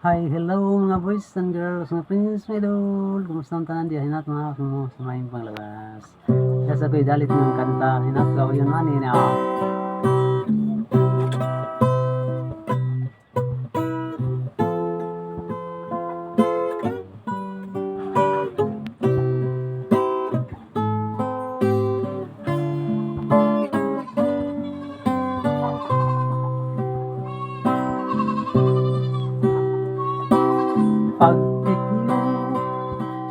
Hi, hello mga boys and girls, mga prince, mga idol. Kumusta ang tanan diya? Hinat mga mo sa maayong panglawas. Kaya ako'y dalit ng kanta. Hinat ko yun man na. Pagtiklop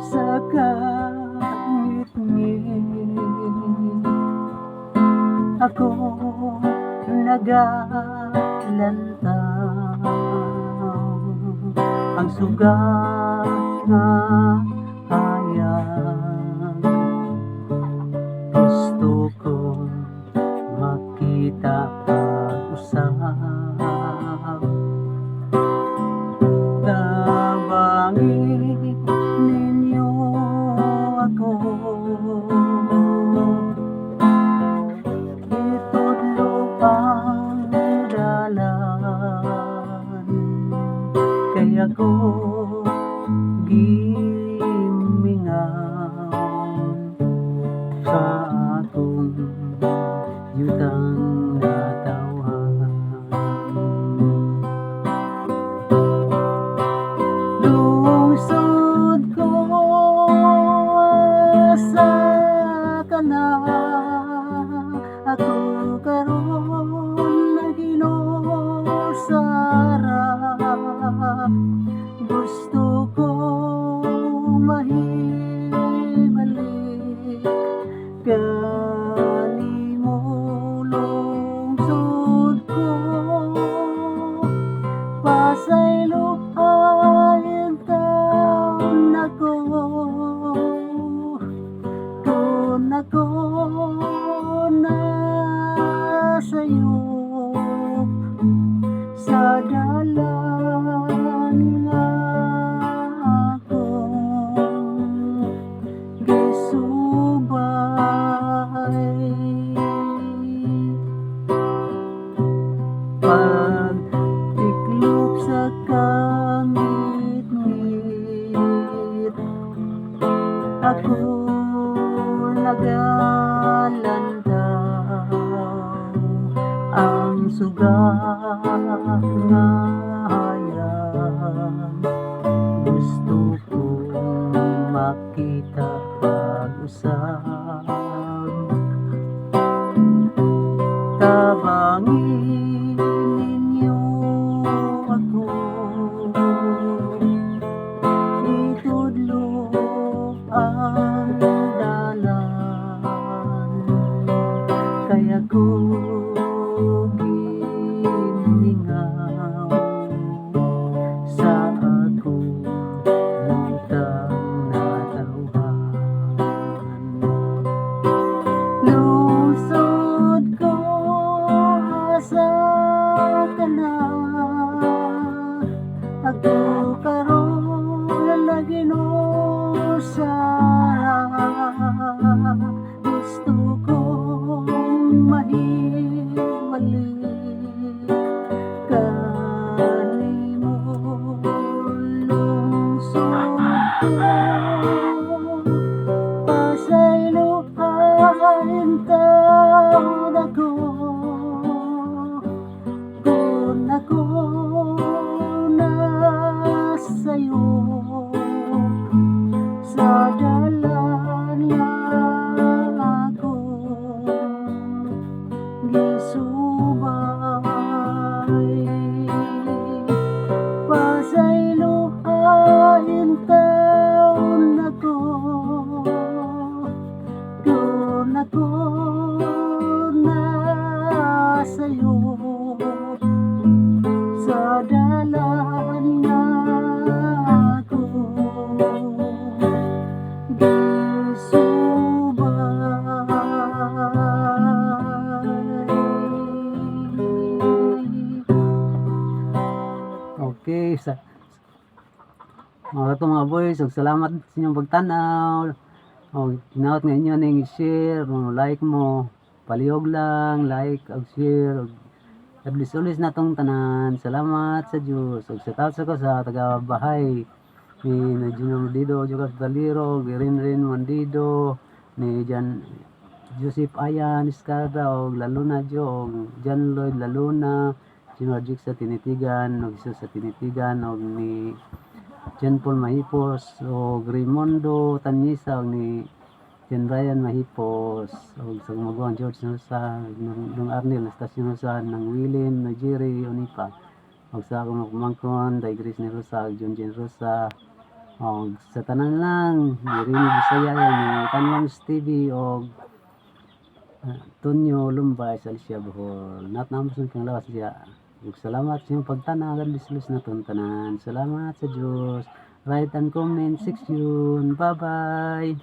sa kangitngit, ako nagalantaw ang sugat nga hayag. Gusto kong makita pag-usab. Tabangin ninyo ako, itudlo ang dalan, kay ako gimingaw sa akong yutang natawhan. Lungsod ko, asa ka na? Ako karon naginusara. Gusto ko mahibalik kanimo, lungsod ko. Pasayloa taon ako kung ako nasayop sa dalan nga akong gisubay. Pagtiklop sa kangitngit, ako nagalantaw ang sugat nga hayag. Gusto kong makita pag-usab. Tabangin ninyo ako, itudlo ang dalan, kay ako gimingaw sa akong yutang natawhan. Lungsod ko, asa ka na? Ako karon naginusara. Gusto kong mahibalik kanimo, lungsod ko. Pasayloa taon ako kung ako nasayop sa dalan nga akong gisubay. Pasayloa taon ako kung ako nasayop sa dalan nga akong gisubay. Okay, sa mga to mga boys, ug salamat sa inyong pagtanaw. Og hinaot nga inyo ning i-share, mo like mo, palihog lang, like ug share ug God bless always natong tanan. Salamat sa Dios. Ug shout out sa ko sa taga bahay ni na Junior Mondido, Jocas Valero, Rin Rin Mondido, ni Jan Joseph Ayan Escarda og Laluna Jo og John Lloyd Laluna, si Marjik sa Tinitigan og Jesus sa Tinitigan og ni John Paul Mahipos og Raimundo Tanyisa og ni John Brian Mahipos og sa maguwang George Nusa nung Arnel Nastasio Nusa ng Wilin Nojiri Unipa og sa akong mga pamangkon Day Grace ni Rosa og John Jane Rosa og sa tanan lang diri ni Bisaya ni Tanwams TV og Tonyo Lumbay sa Alicia, Bohol. Nat namos ng panglawas siya. Ug salamat sa inyong pagtanaw. God bless na tanan. Salamat sa Diyos. Write and comment 6 June. Bye bye.